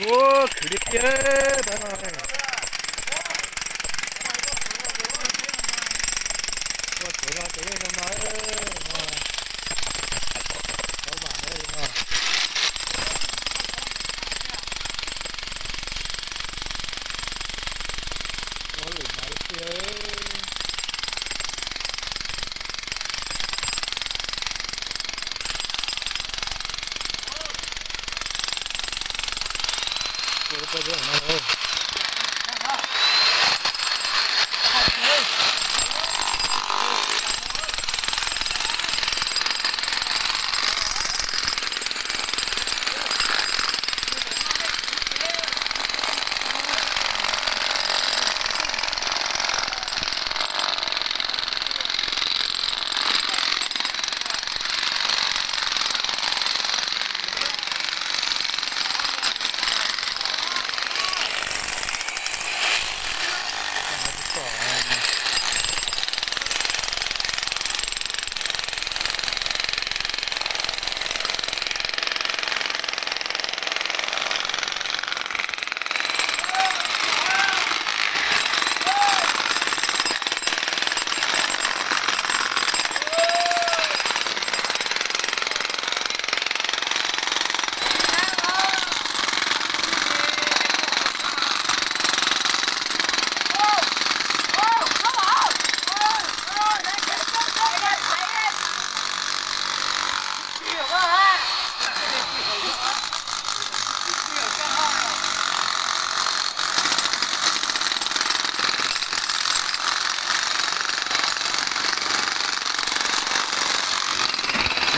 Ua khwv tiag tiag, ua tsev los tsev no, tau vam no. Ua lwm haiv tiag.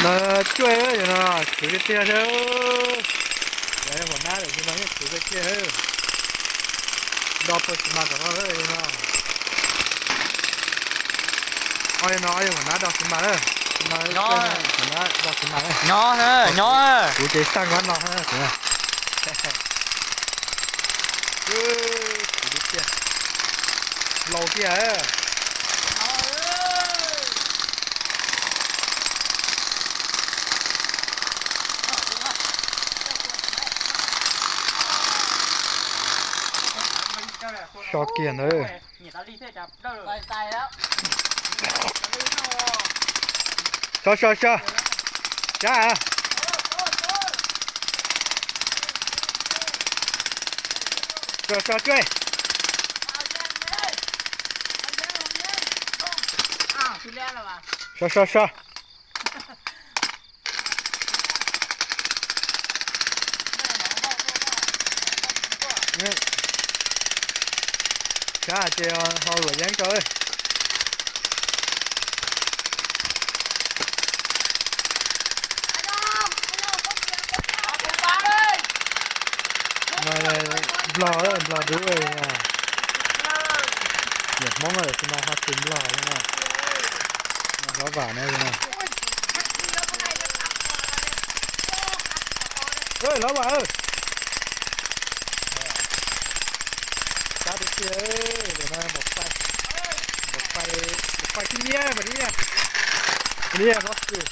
No cuaj no, khwv tiag tiag thiab. Yog huam nab lawm no yeej khwv tiag tiag. Do puas tsis mas tom no no. Ob no ob yog huam nab do tsis mas lawm. Huam nab do tsis mas lawm. Nyob, nyob. Kuv ces xaj nqab no. Khwv tiag tiag. Laus tiag. So kiag ntawd. So, so, so. Sab. So, so, cuaj. So, so, so. Sab ces ho luam yeeb rau. Nplog, nplog dub. Niam Hmoob tsis mas ho tsis nplog no. Hlob Vam no. Hlob Vam. Sab tiag tiag, npaum pais, npaum pais, npaum pais tib niab mas tib niab, tib niab hlob kws.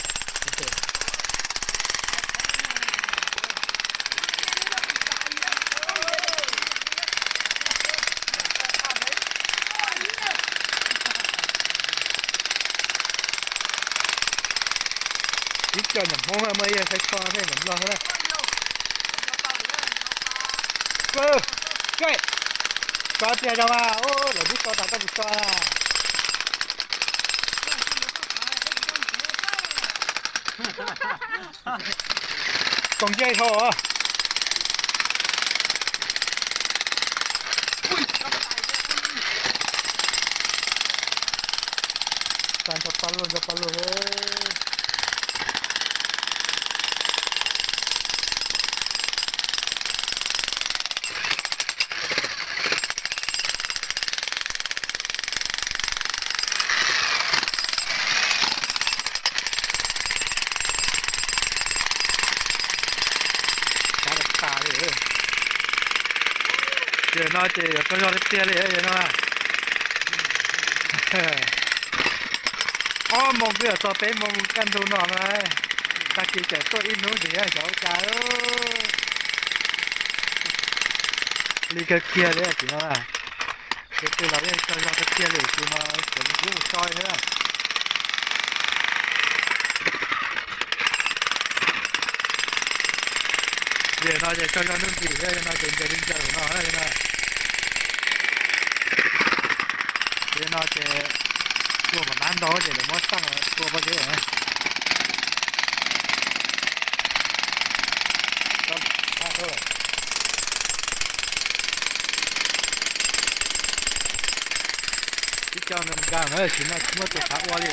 Ib co nyuam Hmoob muaj ib yam saib tsho thiab nyuam Nplog thiab. Tso tiag zoo mas, lawv twb tso tas koj tsis tso na. Tsoom ncej dhau. Xa nrho pab luag nrho pab luag. Sab tas tas li. Ces no ces yuav tsaug zog tiag tiag li no. Ob moos twb yuav txog peb moos kaj ntug no na. Tag kis tseem tuaj ib hnub ntxiv xyov ua cas. Li kawg kiag li tim no na. Ces tej los yeej tsaug zog kawg kiag li, tus no cov me tub mus so thiab. Yam no ces tsaug zog nuj nqis thiab, yam no ces ncaws li ncaws no na. Yam no ces tua kom nab ntau ces lawv muab xaj tua pov tseg. Ib co nkas na, tsis muaj tus xav ua li.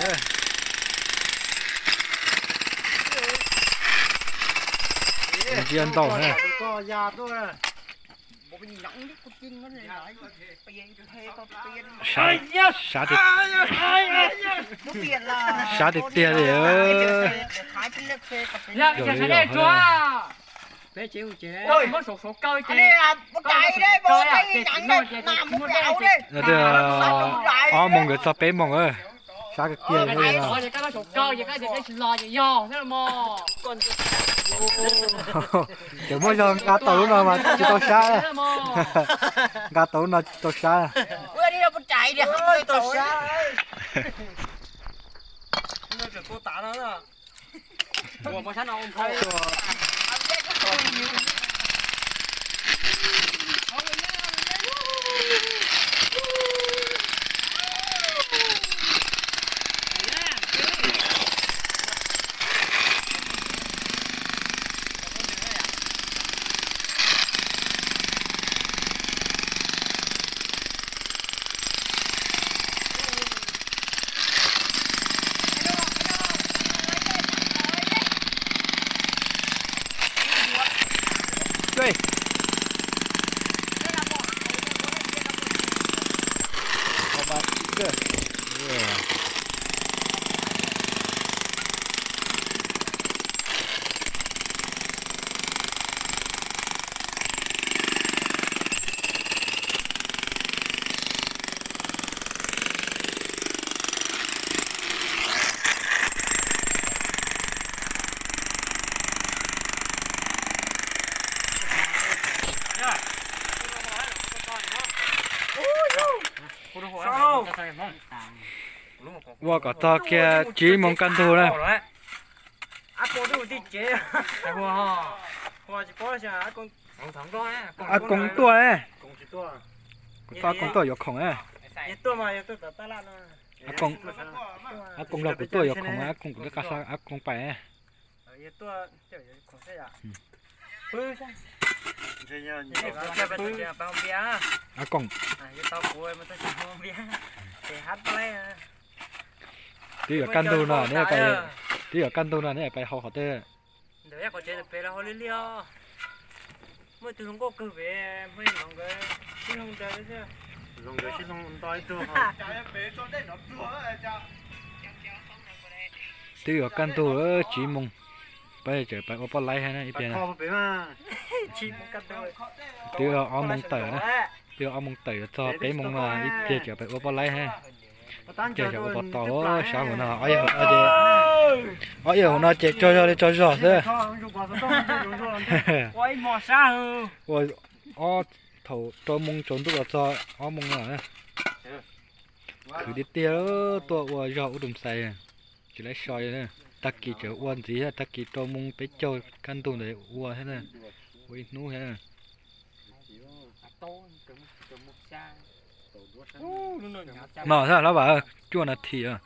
Ntsia ntaus na. Sab tiag tiag li. Ob moos nkawd txog peb moos, sab kiag kiag li. Tseem muaj zog nqa tau lub no mas tsis tau sab. Nqa tau lub no tsis tau sab. Ua kom txog kiag tsib moos kaj ntug na. Ab Koos tuaj, Koos tuaj yuav khoom. Ab Koos los kuv tuaj yuav khoom, Ab Koos kuv twb qa xa Ab Koos pais. Ab Koos, twb yuav kaj ntug no, twb yuav kaj ntug no neb pais haus qhov twg? Twb yuav kaj ntug, tsib moos, peb tseem pais ua poj laib thiab na ib pliag. Twb ob moos tawm na, twb ob moos tawm yuav txog peb moos no ib pliag tseem pais ua poj laib thiab. Ces yog ua pov tau sab hauv no, ob yawm hauv no ces tsaug zog li tsaug zog xwb. Ua ob thaum rau moos tsaus ntuj los txog ob moos no. Khwv tiag tiag, tuaj ua zog ub tus xais, tsis laib so li. Tag kis tseem ua ntxiv thiab, tag kis rau moos peb caug kaj ntug ntawd ua thiab, ua ib hnub thiab. No thiab lawm, cuaj nas this.